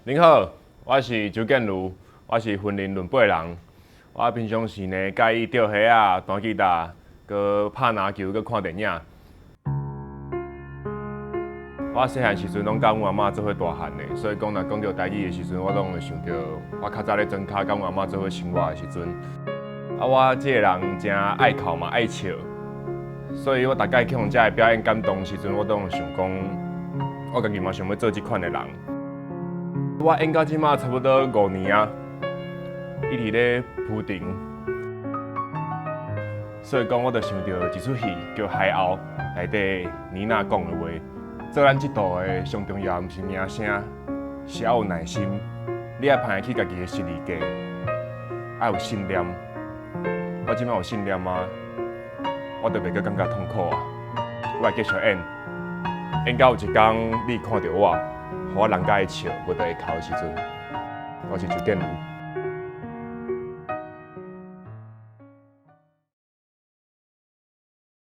您好，我是周建儒，我是雲林崙背人。我平常時呢，佮意釣蝦仔、彈吉他、閣拍籃球、閣看電影。我細漢時陣攏佮阮阿嬤做伙大漢的，所以講若講著台語的時陣，我攏會想著我較早咧莊跤佮阮阿嬤做伙生活的時陣。啊，我這個人誠愛哭嘛愛笑，所以我逐擺去予遮的表演感動的時陣，我攏會想講，我家己嘛想欲做這款的人。我演到這馬差不多5年啊，一直咧鋪陳，所以講我就想著一齣戲叫《海鷗》內底妮娜講的話，做咱這道的上重要毋是名聲，是愛有耐心。你愛攀會起家己的十字架，愛有信念。我這馬有信念啊，我就袂閣感覺痛苦啊。我會繼續演，演到有一工你看著我，予我人家會笑，無就會哭的時陣，我是周建儒。